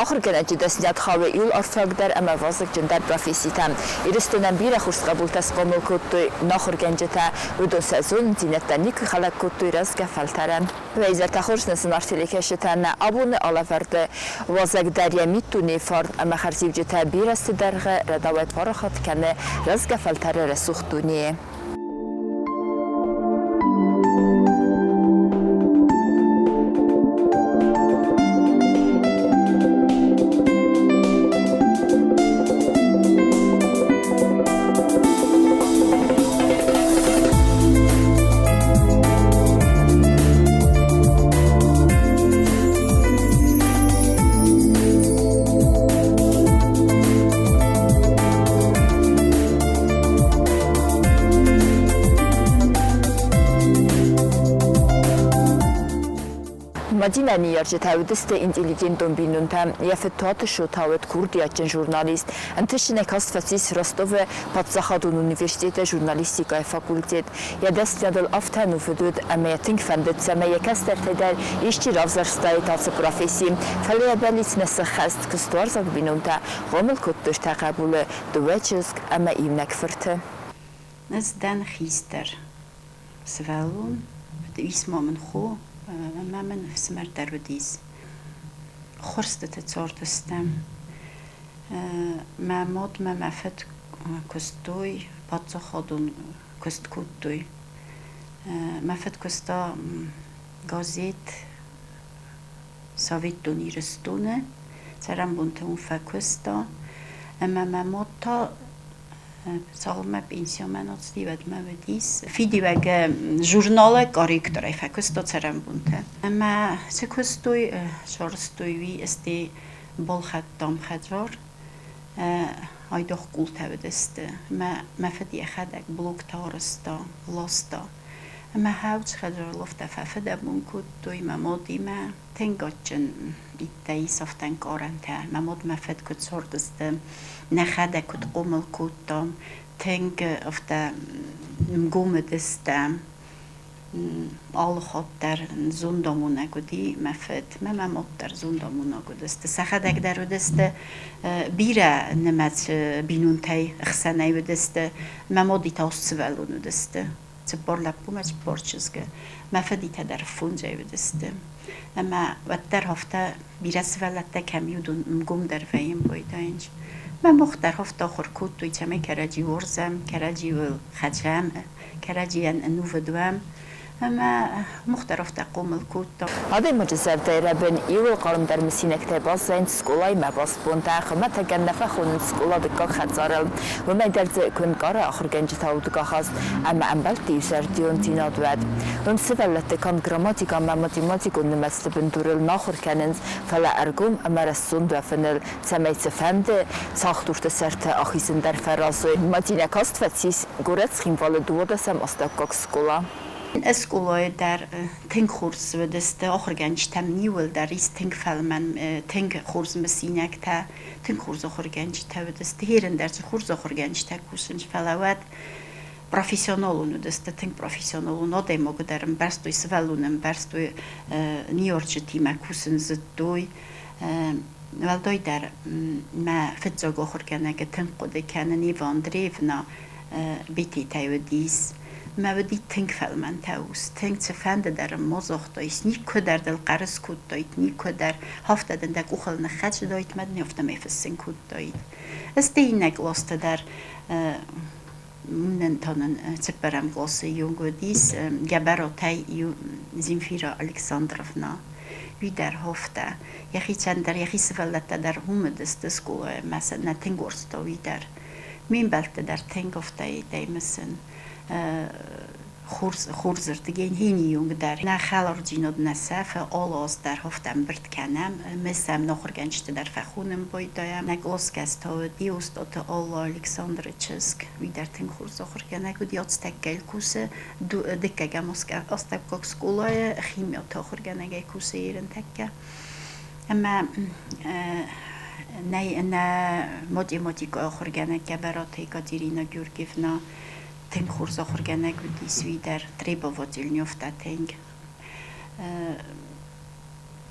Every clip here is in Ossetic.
Ахуыргӕнӕджы дӕсныйад хауы иуыл арфиагдӕр ӕмӕ вазыгджындӕр професситӕм. Ирыстонӕн бирӕ хорз хъӕбултӕ схъомыл кодтой нӕ ахуыргӕнджытӕ. Уыдон сӕ зонындзинӕдтӕ никуы хӕлӕг кодтой рӕзгӕ фӕлтӕрӕн. Уӕ изӕртӕ хорз нӕ зынаргъ телекӕсджытӕ, нӕ абоны алӕвӕрды уазӕг дӕр йӕ миддунейы фарн ӕмӕ хӕрзиуджытӕ бирӕ азты дӕргъы рӕдауӕй парахат кӕны рӕзгӕ фӕлтӕры рӕсугъд дунейы. Мадинӕ ныййарджытӕ уыдысты интеллигентон бинонтӕ. Йӕ фыд Туаты Шота уыд курдиатджын журналист. Ӕнтыстджынӕй каст фӕцис Ростовы паддзахадон университеты журналистикӕйы факультет. Йӕ дӕсныйадыл афтӕ ӕнувыд уыд, ӕмӕ йӕ тынг фӕндыд, цӕмӕй йӕ кӕстӕртӕй дӕр исчи равзӕрстаид ацы професси. Фӕлӕ йӕ бӕллиц нӕ сӕххӕст, куыстуарзаг бинонтӕ хъомыл кодтой ӕртӕ хъӕбулы, дыууӕ чызг ӕмӕ иунӕг фырты. Ӕз дӕн хистӕр сывӕллон, ис ма мын хо ӕмӕ мын ӕфсымӕр дӕр уыдис. Ӕххуырстыты цардыстӕм. Мӕ мад мӕ мӕ фыд куыстой, паддзахадон куыст кодтой. Мӕ фыд куыста газет Советон Ирыстоны, цӕрӕнбонты уым фӕкуыста. Ӕмӕ мӕ мад та цалынмӕ пенсионмӕ нацыди, уӕдмӕ уыдис Фидиуӕг-ы журналы корректорӕй фӕкуыста цӕрӕнбонты. Ӕмӕ цы куыстой, сарӕзтой уый стӕй балхӕдтам хӕдзар. Айдагъ къултӕ уыдысты. Мӕ мӕ фыд йӕхӕдӕг блоктӕ арӕзта, ласта. Ӕмӕ хӕлц хӕдзарлафтӕ фӕфыдӕбон кодтой мӕ мадимӕ. Тынг адджын иттӕ исӕфтӕн къорӕнтӕ. Мӕ мад мӕ фыд куыд цардысты, нӕхӕдӕг куыд хъомыл кодтам, тынг афтӕ нгом уыдыстӕм. Алы хатт дӕр зондамонӕг уыди мӕ фыд, мӕ мӕ мад дӕр зондамонӕг уыдысты. Сӕхӕдӕг дӕр уыдысты бирӕ нымӕц бинонтӕй ӕхсӕнӕй уыдысты. Мӕ мади та аст сывӕллон уыдысты. Цыппор лӕппу мӕ цыппор чызгы. Мӕ фыдитӕ дӕр фондзӕй уыдысты. Ӕмӕ уӕддӕр афтӕ бирӕ сывӕллӕттӕ кӕм и, уыдон ӕнгомдӕр вӕййын байдайынц. Мӕ мох дӕр афтӕ ахуыр кодтой, цӕмӕй кӕрӕдзи уарзӕм, кӕрӕдзиуыл хӕцӕм, кӕрӕдзийӕн ӕнувыд уӕм. Ӕмӕ мох дӕр афтӕ хъомыл кодта. Адӕймаджы зӕрдӕйы рӕбын иууыл хъармдӕр мысинӕгтӕй баззайынц скъолаимӕ баст бонтӕ, хуымӕтӕгӕн нӕ фӕхонынц скъола дыккаг хӕдзарыл. Уымӕй дӕр дзы куы нкъара ахуыргӕнджытӕ удгахаст ӕмӕ ӕмбӕлтты иузӕрдиондзинад, уӕд. Уым сывӕллӕтты канд грамматикӕ ӕмӕ математикон нымӕцты бындурыл нӕ ахуыр кӕнынц, фӕлӕ ӕргом ӕмӕ рӕстзонд уӕвыныл, цӕмӕй цыфӕнды цӕлхдурты сӕрты ахизын дӕр фӕразой. Мадинӕ каст фӕцис горӕт Цхинвалы дыууадӕсӕм астӕуккаг скъола. Скъолайы дӕр тынг хорз уыдысты, ахуыргӕнджытӕм иууылдӕр ис тынг фӕлмӕн, тынг хорз мысинӕгтӕ, тынг хорз ахуыргӕнджытӕ уыдысты. Херын дӕр дзы хорз ахуыргӕнджытӕ кусынц, фӕлӕ уӕд профессионалон уыдысты, тынг профессионалон адӕймаг дӕр ӕмбӕрстой, сывӕллон ӕмбӕрстой, ныййарджытимӕ кусын зыдтой. Уӕлдайдӕр мӕ фыццаг ахуыргӕнӕг тынг хъуыды кӕнын Ива Андреевна Бететӕй уыдис. Мӕ уыди тынг фӕлмӕнтӕ ус, тынг цыфӕнды дӕр ын ма загътаис, никуы дӕр дыл хъӕр скодтаид, никуы дӕр. Афтӕ дын дӕ къухыл ныххӕцыдаид мӕ дын афтӕмӕй фыссын кодтаид. Стӕй иннӕ къласты дӕр нын та нын цыппӕрӕм къласы иу уыдис Гӕбӕротӕй иу Земфира Александровна. Уый дӕр афтӕ. Йӕхицӕн дӕр, йӕхи сывӕллӕттӕ дӕр уым уыдысты скъолайы ӕмӕ сӕ нӕ тынг уарзта уый дӕр. Ме мбӕлтты дӕр тынг афтӕ мысын. Хорзырдыгӕй хинийонг дӕр. Нӕ хӕлардзинад нӕ сӕфы, алы аз дӕр афтӕ ӕмбырд кӕнӕм. Мысӕм, нӕ ахуыргӕнджыты дӕр фӕхонӕм байдайӕм. Нӕ къласгӕс та уыди Остъаты Алла Александры чызг. Уый дӕр тынг хорз ахуыргӕнӕг уыди, ацтӕккӕйыл кусы. Дыккӕгӕм астӕуккаг скъолайы химиаты ахуыргӕнӕгӕй кусы ерынтӕккӕ. Ӕмӕ нӕ математикӕйы ахуыргӕнӕг Гӕбӕраты Екатерина Георгиевна тынг хорз ахуыргӕнӕг уыдис, уый дӕр требовательный афтӕ тынг.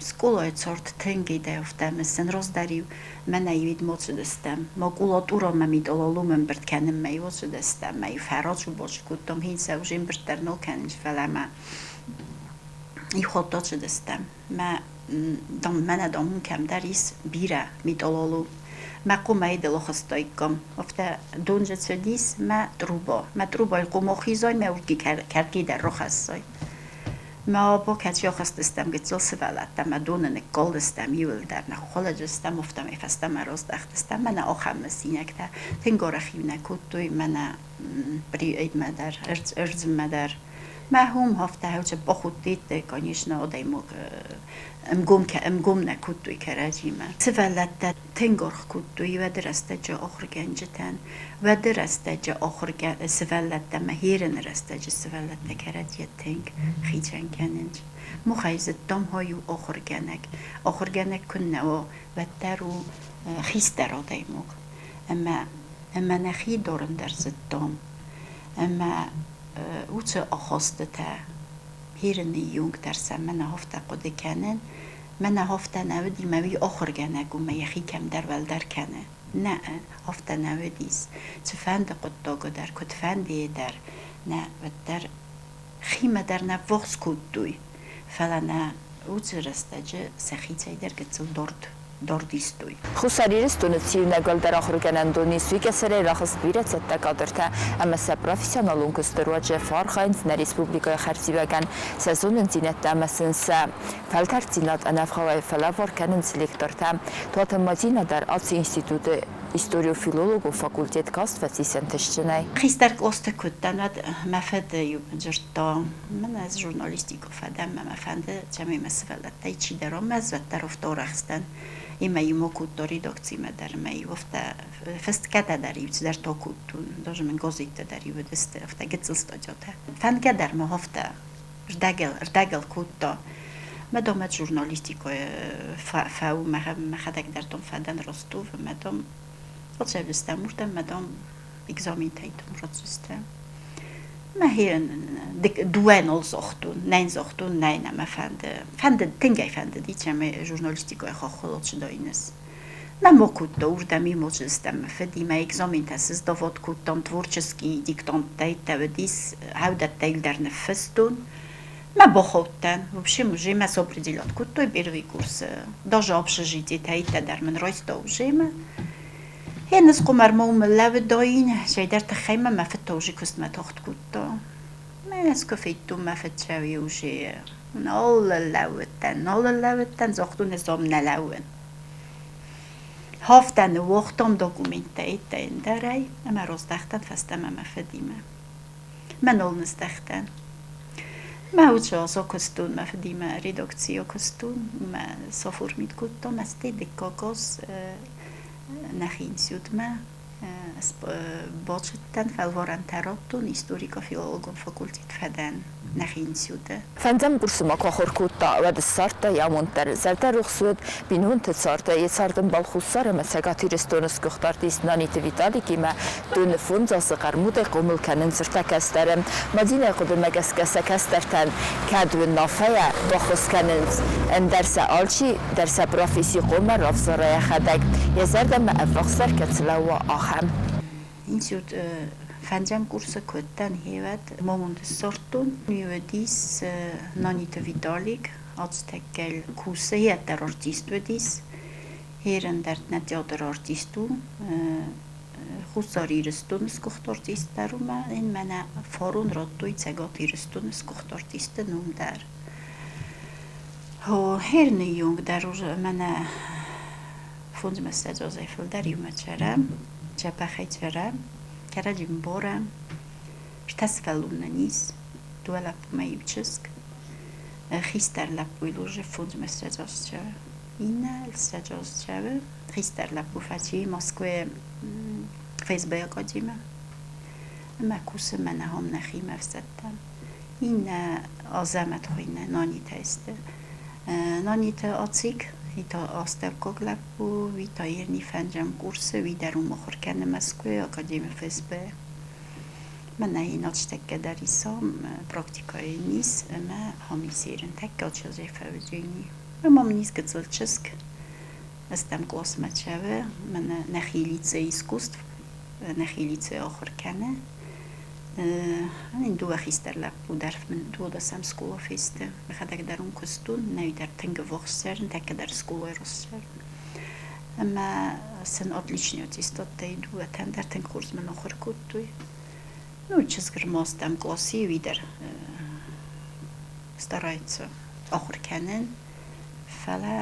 Скъолайы цард тынг идӕвтӕ мысын, раздӕр-иу мӕнӕ-иу ма цыдыстӕм, макулатурӕмӕ митъололум ӕмбырд кӕнынмӕ-иу ацыдыстӕм, мӕ-иу фӕрацу-бацу кодтам, хинцӕ уже ӕмбырд дӕр нал кӕнынц, фӕлӕ ма иу хатт ацыдыстӕм. Мӕ, дам, мӕнӕ, дам, уым кӕмдӕр ис бирӕ митъололу. Мӕ къумӕй дыл ахызтаиккам. Афтӕ донжы цыдис мӕ труба. Мӕ трубайы къум ахизай, мӕ уырдги кӕртгей дӕр рахӕссай. Мӕ або кӕд ахызтыстӕм гыццыл сывӕллӕттӕ мӕ доны ныккалдыстӕм иуылдӕр, ныххуылыдыстӕм, афтӕмӕй фӕстӕмӕ раздӕхтыстӕм. Мӕнӕ ахӕм мысинӕгтӕ тынг арӕх-иу нӕ кодтой, мӕнӕ приэдмӕ дӕр, ӕрдзмӕ дӕр. Мӕ хом афтӕ хӕуцӕ бахудтитӕ, конечно, адӕймаг ӕмгом, ӕмгом нӕ кодтой кӕрӕдзимӕ. Сывӕллӕттӕ тынг аргъ кодтой уӕды рӕстӕджы ахуыргӕнджытӕн, уӕды рӕстӕджы ахуыргӕ сывӕллӕттӕ ӕмӕ херыны рӕстӕджы сывӕллӕттӕ кӕрӕдзийӕ тынг хицӕн кӕнынц. Махӕй зыдтам хай у ахуыргӕнӕг. Ахуыргӕнӕг куыннӕ уа, уӕддӕр у хистӕр адӕймаг. Ӕмӕ, ӕмӕ нӕхи дарын дӕр зыдтам. Ӕмӕ уыцы ахастытӕ херыны юнг дӕр сӕ мӕнӕ афтӕ хъуыды кӕнын, Мӕнӕ афтӕ нӕ уыди, мӕ уый ахуыргӕнӕг у, мӕ йӕхи кӕмдӕр уӕлдӕр кӕны. Нӕ, афтӕ нӕ уыдис. Цыфӕнды хъуыддагы дӕр, куыдфӕндыйы дӕр нӕ уӕддӕр химӕ дӕр нӕ ввахс кодтой, фӕлӕ нӕ уыцы рӕстӕджы сӕхицӕй дӕр гыццыл дард дард истой. Хуссар Ирыстоны циунӕг уӕлдӕр ахуыргӕнӕндон ис, уый кӕцырӕй рахызт бирӕ цӕттӕ кадртӕ ӕмӕ сӕ профессионалон куысты руаджы фӕархайынц нӕ республикӕйы хӕрзиуӕгӕн, сӕ зонындзинӕдтӕ ӕмӕ сын сӕ фӕлтӕрддзинад ӕнӕвгъауӕй фӕлӕвар кӕнынц лектортӕ. Туаты Мадинӕ дӕр ацы институты историо-филологон факультет каст фӕцис ӕнтыстджынӕй. Хистӕр къласты куы уыдтӕн, уӕд мӕ фыд-иу дзырдта, мӕн ӕз журналистикӕ фӕдӕн, мӕ мӕ фӕнды, цӕмӕй мӕ сывӕллӕттӕй чидӕр уа, мӕ ӕз уӕддӕр афтӕ арӕхстӕн. Имӕ-иу кодта редакцимӕ дӕр, ӕмӕ-иу афтӕ фыстгӕ дӕр иу цыдӕртӕ кодтон, даже мын газеттӕ дӕр-иу уыдысты, афтӕ гыццыл статьятӕ. Фӕндгӕ дӕр мӕ афтӕ рдӕгыл, рдӕгыл кодта. Мӕ дам ӕд журналистикӕйы фӕу, мӕхӕдӕг дӕр дам фӕдӕн Ростовы, мӕ дам ацӕудзыстӕм уырдӕм, мӕ дам экзаментӕй дам ратдзыстӕм. Мӕхи дыууӕ нал загътон, нӕ йын загътон, нӕ нӕ мӕ фӕнды. Фӕндыд, тынг ӕй фӕндыди, цӕмӕй журналистикӕйы хаххыл ацыдаин ӕз. Мӕ ма кодта, уырдӕм имӕ ацыдыстӕм мӕ фыдимӕ, экзаментӕ сыздавод кодтам, творческий диктанттӕ уыдис, хӕудӕттӕ дӕр ныффыстон. Мӕ бахаудтӕн. В общем, уже мӕ соопределять кодтой первый курсы. Даже общежитиетӕ дӕр мын райста уже мӕ. Хеныс къуымӕр ма уым лӕууыдаин, цӕйдӕр тыххӕй мӕ мӕ фыд та уже куыстмӕ тагъд кодта. Мӕ ӕз куы федтон мӕ фыд цӕуы уже нал лӕууыдтӕн, нал лӕууыдтӕн, загътон ӕз ам нӕ лӕууын. Хафтӕ ныууагътам документтӕ ӕндӕрӕй ӕмӕ раздӕхтӕн фӕстӕмӕ мӕ фыдимӕ. Мӕ нал ныздӕхтӕн. Мӕ уыцы аз акуыстон мӕ фыдимӕ редакцийы акуыстон, мӕ саформит кодтам, ӕз дыккаг аз нӕхи институтмӕ бацыдтӕн, фӕлварӕнтӕ радтон, историко-филологон факультет фӕдӕн нӕхи институты. Фӕндзӕм курсы ма куы ахуыр кодта, уӕд ссардта йӕ амонд дӕр. Зӕрдӕрухс уыд бинонты царды. Йӕ цардӕмбал Хуссар ӕмӕ Цӕгат Ирыстоны сгуыхт артист Наниты Виталикимӕ дыууын фондз азы хъӕрмудӕй хъомыл кӕнынц ӕртӕ кӕстӕры. Мадинӕйы хъуыдымӕ гӕсгӕ сӕ кӕстӕртӕн кӕд уынаффӕйӕ баххуыс кӕнынц, ӕндӕр сӕ алчи дӕр сӕ професси хъуамӕ равзара йӕхӕдӕг, йӕ зӕрдӕмӕ ӕввахсдӕр кӕцы лӕууа, ахӕм. Институт фӕндзӕм курсы куы уыдтӕн, гъеуӕд мамонты ссардтон. Уыдис Наниты Виталик, ацтӕккӕ кусы, йеддӕр артист уыдис. Херӕн дӕр нӕ театр артист у. Хуссар Ирыстоны сгуыхт артист дӕр у мӕ ын мӕнӕ фарон радтой Цӕгат Ирыстоны сгуыхт артисты ном дӕр. Херны юнг дӕр мӕнӕ фондзмӕ азӕй фылдӕр иумӕ цӕрӕм, дзӕбӕхӕй цӕрӕм, кӕрӕдзи мбарӕм. Ӕртӕ сывӕллон нын ис, дыууӕ лӕппу мӕ иу чызг. Хистӕр лӕппуйыл уже фондзмӕ аз цӕуы. Иннӕ ссӕдз аз цӕуы. Хистӕр лӕппу фӕци Москвайы ФСБ-йы академимӕ ӕмӕ кусы мӕнӕ ам нӕхимӕ ӕфсӕдтӕм. Иннӕ Азӕмӕт хуыйны, Нанитӕ сты. Наниты Ацик, уый та астӕуккаг лӕппу, уый та ерни фӕндзӕм курсы, уый дӕр уым ахуыр кӕны Мӕскуыйы академийы ФСБ-йы. Мӕнӕ йын ацтӕккӕ дӕр ис ам, практикӕйы ис ӕмӕ ам ис ерын тӕккӕ ачазӕй фӕуыдзӕни. Ӕмӕ мын ис гыццыл чызг, ӕстӕм къласмӕ цӕуы, мӕнӕ нӕхи лицей искусств, нӕхи лицей ахуыр кӕны. Дыууӕ хистӕр лӕппу дӕр мын дыууадӕсӕм скъола фесты. Мӕхӕдӕг дӕр уым куыстон, нӕуи дӕр тынг ӕввахс цӕрын, тӕккӕ дӕр скъолайы рос цӕрын. Ӕмӕ сын отличный аттестаттӕй дыууӕтӕн дӕр тынг хорз мын ахуыр кодтой. Ну, чызг ӕрмӕст къласы уый дӕр старается ахуыр кӕнын, фӕлӕ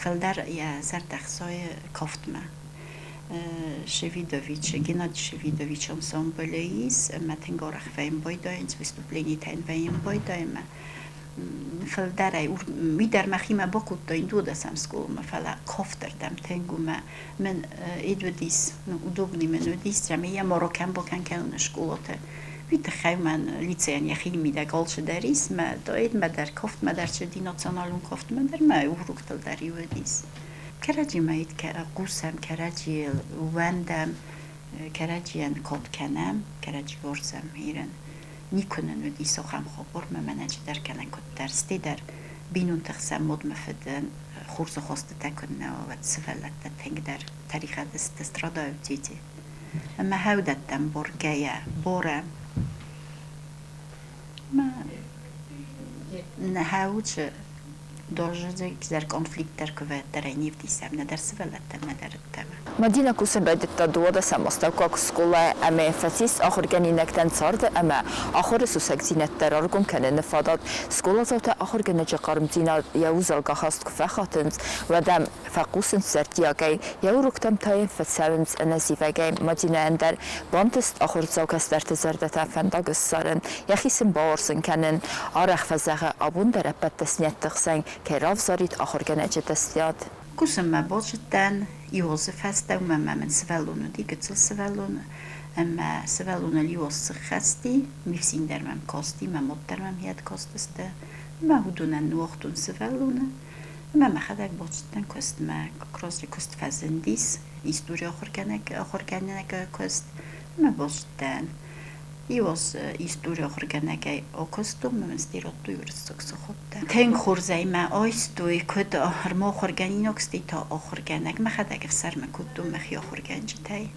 фылдӕр йӕ зӕрдӕ хсайы кафтмӕ. Шевидович, Геннадий Шевидович ансамблы ис ӕмӕ тынг арӕх вӕййын байдайынц, выступленитӕ йын вӕййын байдайы ӕмӕ фылдӕрӕй уый дӕр мӕхимӕ бакодтаин дыууадӕсӕм скъоламӕ, фӕлӕ кафтырдӕм тынг у мӕ мын ид уыдис, ну, удобный мын уыдис, цӕмӕй йӕ марокӕн бакӕн кӕнон скъолаты. Уый тыххӕй мӕн лицейӕн йӕхи мидӕг алцыдӕр ис, мӕ доидмӕ дӕр, кафтмӕ дӕр цыди, националон кафтмӕ дӕр, мӕ уроктыл дӕр уыдис. Кӕрӕдзимӕ хъусӕм, кӕрӕдзийыл ууӕндӕм, кӕрӕдзийӕн кад кӕнӕм, кӕрӕдзи уарзӕм ирӕн. Никуы нын уыдис ахӕм хабар, мӕ мӕнӕ чидӕр кӕнӕ куыддӕр, стӕй дӕр бинонты хсӕн модмӕ фыдӕн хорзы хостытӕ куыннӕ уа, уӕд сывӕллӕттӕ тынгдӕр тӕригъӕд сты, страдают дети. Ӕмӕ хӕудӕттӕм боргӕйӕ, борӕм. Мӕ нӕ хӕуы даже дӕр конфликт дӕр куы вӕддӕрӕй не вдисӕм нӕдӕр сывӕллӕттӕм, нӕдӕр ӕддӕмӕ. Мадинӕ кусын райдыдта дыууадӕсӕм астӕуккаг скъолайы ӕмӕ фӕцис ахуыргӕнинӕгтӕн царды ӕмӕ ахуыры сусӕгдзинӕдтӕ раргом кӕныны фадат. Скъоладзаутӕ ахуыргӕнӕджы хъармдзинад йӕ узӕлгахаст куы фӕхатынц, уӕд ӕм фӕхъусынц зӕрдиагӕй, йӕ уроктӕм та йын фӕцӕуынц ӕнӕзивӕгӕй. Мадинӕйӕн дӕр бантыст ахуырдзау кӕстӕрты зӕрдӕтӕ фӕндаг ссарын, йӕхи сын бауарзын кӕнын. Арӕх фӕзӕгъы, абон дӕр ӕппӕт дӕсниӕдты хсӕн кӕй равзарид ахуыргӕнӕджы дӕсниад. Кусынмӕ базыдтӕн, иуазы фӕстӕ уымӕн ӕмӕ мын сывӕллон уыди, гыццыл сывӕллон, ӕмӕ сывӕллоныл иуаз сыххӕсти, ме фсин дӕр мӕм касти, мӕ мад дӕр мӕм йӕд кастысты, ӕмӕ уыдонӕн ныууагътон сывӕллоны, ӕмӕ мӕхӕдӕг бацыдтӕн куыстмӕ. Как раз куыст фӕзындис, истори ахуыргӕнӕг, ахуыргӕнӕг куыст, ӕмӕ бацыдтӕн. Иуаз истори ахуыргӕнӕгӕй акуыстон, мӕ мын радтой уырыссаг сахаттӕ. Тынг хорзӕй мӕ айстой, куыд ӕрмахуыргӕнинаг, стӕй та ахуыргӕнӕг. Мӕхӕдӕг ӕфсӕрмы кодтон мӕхи ахуыргӕнджытӕй.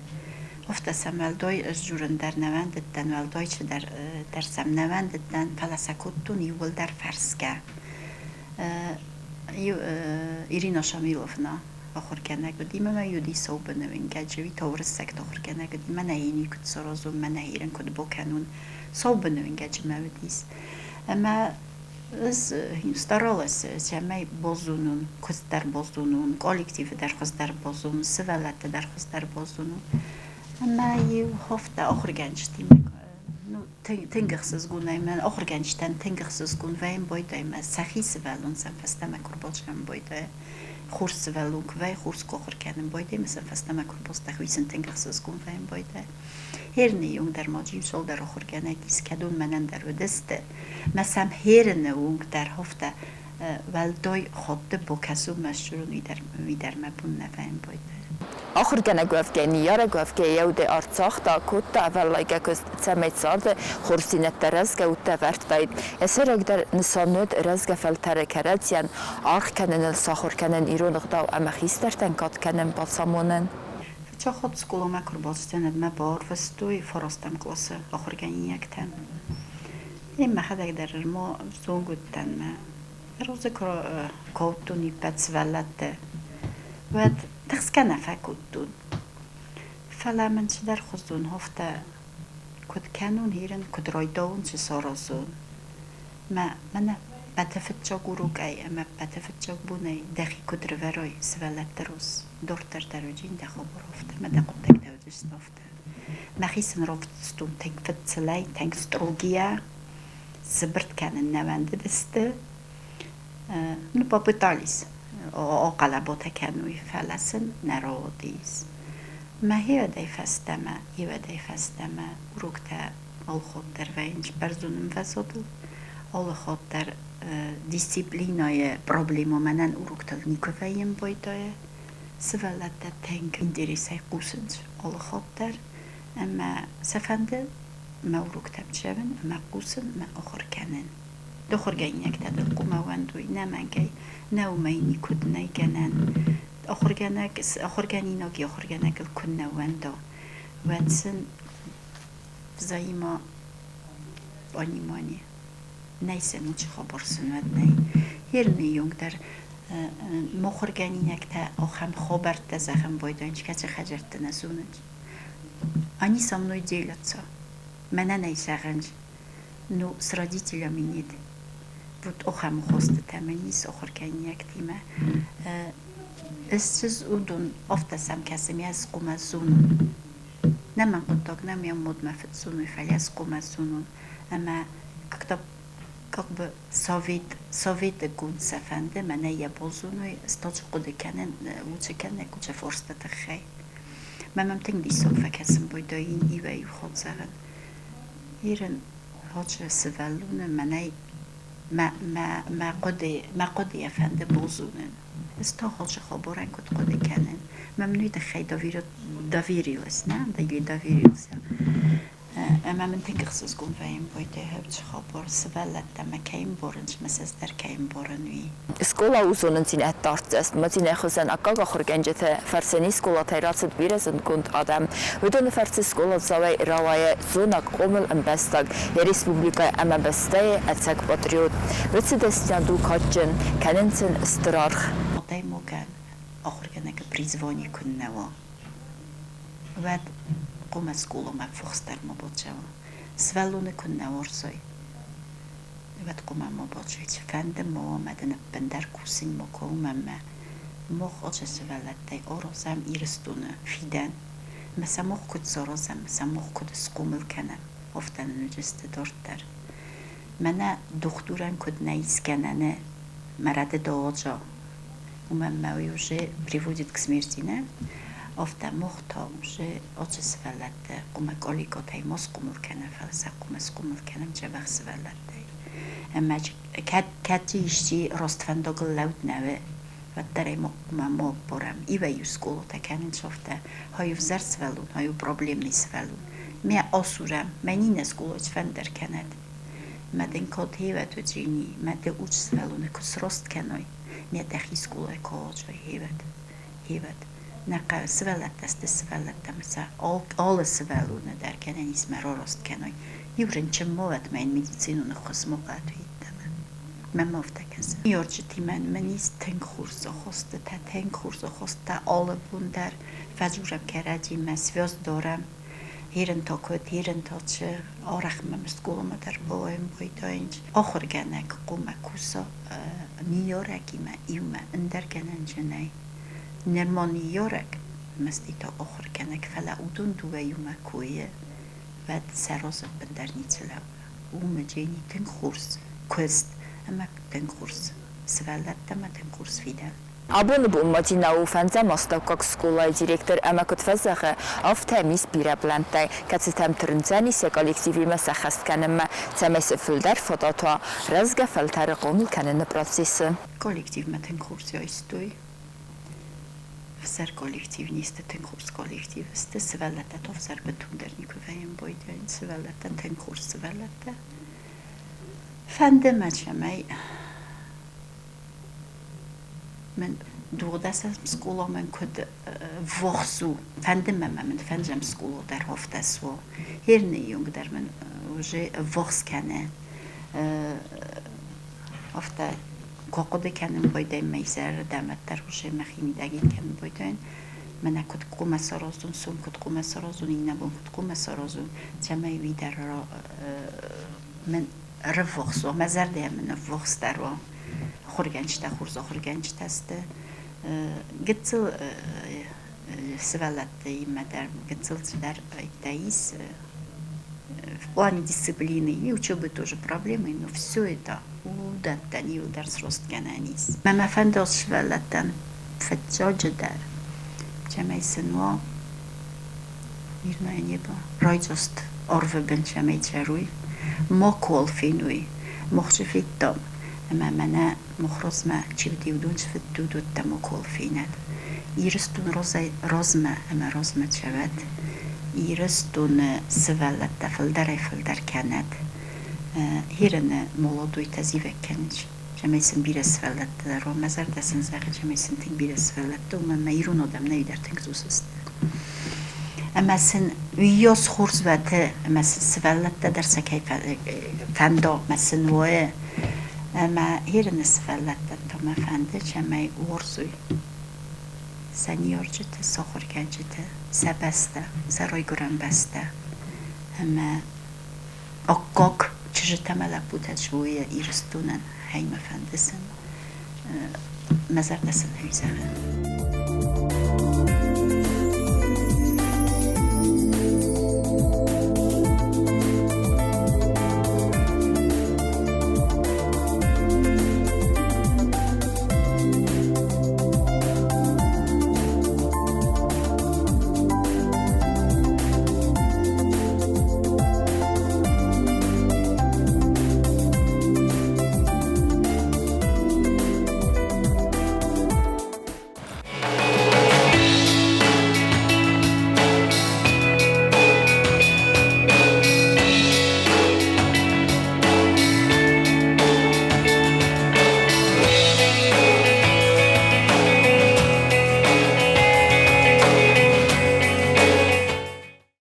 Афтӕ сӕм уӕлдай ӕз дзурын дӕр нӕ уӕндыдтӕн, уӕлдай чидӕр дӕр сӕм нӕ уӕндыдтӕн, фӕлӕ сӕ кодтон иууылдӕр фӕрсгӕ. Ирина Шамиловна ахуыргӕнӕг уыди мӕ уыди Саубыны уынгӕджы, уый та уырыссӕгты ахуыргӕнӕг уыди. Мӕнӕ йын куыд саразон, мӕнӕ йын куыд бакӕнон, Саубыны уынгӕджы мӕ уыдис. Ӕмӕ ӕз старалась, цӕмӕй базонон, куыст дӕр базонон, коллективы дӕр хуыздӕр базонон, сывӕллӕтты дӕр хуыздӕр базонон. Ӕмӕ-иу афтӕ ахуыргӕнджытимӕ ну, тынг ӕхсызгонӕй мӕ ахуыргӕнджытӕн тынг ӕхсызгон вӕййын байдайы мӕ сӕхи сывӕллон сӕм фӕстӕмӕ куы рбацӕуын байдайы. Хорз сывӕллон куы вӕййы, хорз куы ахуыр кӕнын байдайы мӕ сӕм фӕстӕмӕ куы рбаздӕхы, уый сын тынг ӕхсызгон вӕййын байдайы. Херны онг дӕр ма иу цалдӕр ахуыргӕнӕг ис, кӕдон мӕнӕн дӕр уыдысты. Мӕ сӕм херыны онг дӕр афтӕ уӕлдай хатты бакӕсун мӕ ссурун, уый дӕр мӕ бон нӕ вӕййын байдайы. Ахуыргӕнӕг уӕвгӕй, ныййарӕг уӕвгӕй еудӕй арт цагъта, кодта ӕвӕллайгӕ куыст, цӕмӕй царды хорздзинӕдтӕ рӕзгӕ удтӕ ӕвӕрдтаид. Йӕ сӕйрагдӕр нысан уыд рӕзгӕ фӕлтӕры кӕрӕдзийӕн аргъ кӕныныл сахуыр кӕнын ирон ӕгъдау ӕмӕ хистӕртӕн кад кӕнын бацамонын. Фыццаг хатт скъоламӕ куы рбацыдтӕн, уӕд мӕ барвыстой фарастӕм къласы ахуыргӕнинӕгтӕм. Е мӕхӕдӕг дӕр ма взонг уыдтӕн мӕ розы куы кодтон иппӕт сывӕллӕтты, уӕд тыхсгӕ нӕ фӕкодтон. Фӕлӕ мын цыдӕр хуызон афтӕ куыд кӕнон ирын, куыд райдауон, цы саразон. Мӕ мӕнӕ ппӕты фыццаг урокӕй ӕмӕ ппӕты фыццаг бонӕй дӕхи куыд рывӕрай сывӕллӕтты рус, дарддӕр дӕр уыдзӕн дӕ хабар афтӕ ӕмӕ дӕ хъуыддӕгтӕ уыдзысты афтӕ. Мӕхицӕн равдыстон тынг фыдцылӕй, тынг строгийӕ, цыбырт кӕнын нӕ уӕндыдысты. Ну, попытались ахъӕлӕботӕ кӕнуй, фӕлӕ сын нӕ рауадис. Мӕ хиуӕдӕй фӕстӕмӕ, иуӕдӕй фӕстӕмӕ уроктӕ алыхатт дӕр вӕййынц бӕрзонд ӕмвӕзадыл, алыхатт дӕр дисциплинӕйы проблемӕ мӕнӕн уроктыл никуы вӕййын байдайы. Сывӕллӕттӕ тынг интересӕй хъусынц алыхатт дӕр ӕмӕ сӕ фӕнды мӕ уроктӕм цӕуын ӕмӕ хъусын ӕмӕ ахуыр кӕнын. Ахуыргӕнинӕгтӕ дыл хъуамӕ ууӕндой, нӕмӕнгӕй, нӕ уымӕй никуыд нӕй гӕнӕн. Ахуыргӕнӕг, ахуыргӕнинаг йӕ ахуыргӕнӕгыл куыннӕ ууӕнда, уӕд сын взаимопонимание нӕй сӕ ничи хабар сын уӕд нӕй. Ерныйы онг дӕр мыхуыргӕнинӕгтӕ ахӕм хабӕрттӕ зӕгъын байдайынц, кӕцы хӕдзӕртты нӕ зонынц. Они со мной делятся. Мӕнӕн ӕй зӕгъынц, ну, с родителями нет. Вот ахӕм хостытӕ мын ис ахуыргӕнинӕгтимӕ. Ӕз уыдон афтӕ сӕм кӕсын, ӕз хъуамӕ зонон. Нӕ мӕн хъуыддаг нӕ ме модмӕ фыдзоной, фӕлӕ ӕз хъуамӕ зонон. Ӕмӕ как-то как бы совет, советы сӕ фӕнды, мӕнӕ йӕ базоной, стаджы хъуыды кӕнын, уыцы кӕнӕ куыцы фарсты тыххӕй. Мӕ мӕм тынг диссаг фӕкӕсын байдайын иуӕй-иу хатт зӕгъын. Ирын хатт сывӕллоны мӕнӕй мӕ, мӕ, мӕ хъуыды, мӕ хъуыдыйӕ фӕнды базонын. Ӕз та хатт хабарӕн куыд хъуыды кӕнын. Мӕм уый тыххӕй доверилась, нӕ? Или доверился. Ӕмӕ мын тынг ӕхсызгон вӕййы Бойтӕй хабар, сывӕллӕттӕ мӕ кӕй ӕмбарынц, мӕ сӕ ӕз дӕр кӕй ӕмбарын, уый. Скъола у зонындзинӕдты артдзӕст. Мадинӕ хуызӕн аккаг ахуыргӕнджыты фӕрцы не скъолатӕй рацыд бирӕ зындгонд адӕм. Уыдоны фӕрцы скъоладзауӕй рауайы зонаг хъомыл ӕмбӕстаг, йӕ республикӕ ӕмӕ бӕстӕйы ӕцӕг патриот. Уыцы дӕсниад у кадджын, кӕнынц ын стыр аргъ. Адӕймагӕн ахуыргӕнӕгы призвани куыннӕ уа, уӕд хъуамӕ скъоламӕ фохсдӕр ма бацӕуа. Сывӕллоны куыннӕ уарзай, уӕд хъуамӕ ма бацӕуай. Цыфӕнды ма уа, мӕ дын ӕппындӕр кусын ма кӕ, уымӕн ӕмӕ мах ацы сывӕллӕттӕй аразӕм Ирыстоны фидӕн. Ӕмӕ сӕ мах куыд саразӕм, сӕ мах куыд схъомыл кӕнӕм, афтӕ нын уыдзысты дарддӕр. Мӕнӕ дохтырӕн куыд нӕ искӕнӕны мӕ рӕдыд аджа, уымӕн мӕ уый уже приводит к смерти, нӕ? Афтӕ мах та уже ацы сывӕллӕтты хъуамӕ къаликъотӕй ма схъомыл кӕнӕм, фӕлӕ сӕ хъуамӕ схъомыл кӕнӕм дзӕбӕх сывӕллӕттӕй. Ӕмӕ кӕд кӕд исчи раст фӕндагыл лӕуд нӕ у, уӕддӕр ӕй ма ма аппарӕм. Иуӕй-иу скъолатӕ кӕнынц афтӕ, хай ӕвзӕр сывӕллон, хай у проблемный сывӕллон. Мӕ асурӕм, мӕ иннӕ скъолайы цыфӕнддӕр кӕнӕд. Мӕ дын кӕд хевӕд уыдзӕни, мӕ дӕ уд сывӕллоны куы сраст кӕной, мӕ дӕхи скъолайы куы ауадзой, хевӕд, хевӕд. Нӕ хъӕуы сывӕллӕттӕ сты сывӕллӕттӕ ӕмӕ сӕ алы сывӕллоны дӕр гӕнӕн ис мӕ рараст кӕной. Иу рынчын ма уӕд ма йын медицинон ӕххуыс ма хъуамӕ йеддӕмӕ. Мӕнмӕ афтӕ кӕсы. Ныййарджытимӕ мын ис тынг хорз ахастытӕ, тынг хорз ахастытӕ алы бон дӕр фӕдзурӕм кӕрӕдзимӕ, связь дарӕм. Ерын та куыд, ерын та цы, арӕх мӕм скъоламӕ дӕр бауайын байдайынц. Ахуыргӕнӕг хъуамӕ куса ныййарӕгимӕ иумӕ, ӕндӕр гӕнӕн дзы нӕй. Нырма ныййарӕг мӕсти та ахуыргӕнӕг, фӕлӕ уыдон дыууӕ иумӕ куы уӕд сӕ разы ӕппындӕр ницы лӕууы. Уымӕ Дженни тынг хорз куыст ӕмӕ тынг хорз сывӕллӕттӕ ӕмӕ тынг хорз фидӕн. Абоны бон Мадинӕ у фӕндзӕм астӕуккаг скъолайы директор ӕмӕ куыд фӕзӕгъы, афтӕ ис бирӕ плӕнттӕ, кӕцытӕм тырндзӕнис йӕ коллективимӕ сӕххӕст кӕнынмӕ, цӕмӕй сын фылдӕр фадат уа рӕзгӕ фӕлтӕры хъомыл кӕныны процессы. Коллективмӕ тынг хорз райстой. Ӕвзӕр коллектив не сты, тынг хорз коллектив сты. Сывӕллӕттӕ та ӕвзӕр бынтондӕр никуы вӕййын байдайынц. Сывӕллӕттӕн тынг хорз сывӕллӕттӕ. Фӕнды мӕ, цӕмӕй мын дыууадӕсӕм скъола мӕн куыд ввахс у. Фӕнды мӕ, мӕ мын фӕндзӕм скъола дӕр афтӕ суа. Херныйы онг дӕр мын уже ввахс кӕны. Афтӕ куы хъуыды кӕнын байдайын мӕ изӕрырдӕмӕддӕр уже мӕхимидӕг кӕнын байдайын. Мӕнӕ куыд хъуамӕ саразон, сом куыд хъуамӕ саразон, иннӕ бон куыд хъуамӕ саразон, цӕмӕй уый дӕр мын ӕрыввахс уа, мӕ зӕрдӕйӕ мын ӕввахсдӕр уа. Ахуыргӕнджытӕ хорз ахуыргӕнджытӕ сты. Гыццыл сывӕллӕттимӕ дӕр гыццыл цыдӕр ис в плане дисциплины и учебы тоже проблемы, но все это уыдӕттӕн иуылдӕр сростгӕнӕн ис. Мӕ мӕ фӕнды сывӕллӕттӕн фыццаджыдӕр, цӕмӕй сын уа мирное небо, райдзаст арвы бын цӕмӕй цӕрой, макуал феной, мах цы федтам, ӕмӕ мӕнӕ мах размӕ чи уыди, уыдон цы федтой, уыдӕттӕ макуал фенӕд. Ирыстон разӕй размӕ ӕмӕ размӕ цӕуӕд. Ирыстоны сывӕллӕттӕ фылдӕрӕй-фылдӕр кӕнӕд. Хирӕны молодойтӕ зивӕг кӕнынц, цӕмӕй сын бирӕ сывӕллӕттӕ дӕр уа. Мӕ зӕрдӕ сын зӕгъы, цӕмӕй сын тынг бирӕ сывӕллӕттӕ, уымӕн ӕмӕ ирон адӕм нӕ дӕр тынг цъус сты. Ӕмӕ сын уыйас хорз уӕд, ӕмӕ сын сывӕллӕттӕ дӕр сӕ кӕй фӕнда, ӕмӕ сын уа. Ӕмӕ Ирыны сывӕллӕттӕн та мӕ фӕнды, цӕмӕй уарзой сӕ ныййарджыты, сӕ ахуыргӕнджыты, сӕ бӕстӕ, сӕ райгуырӕн бӕстӕ. Ӕмӕ аккаг чызджытӕ ӕмӕ лӕппутӕ суой Ирыстонӕн, хӕй мӕ фӕнды сын, мӕ зӕрдӕ сын ӕй зӕгъы.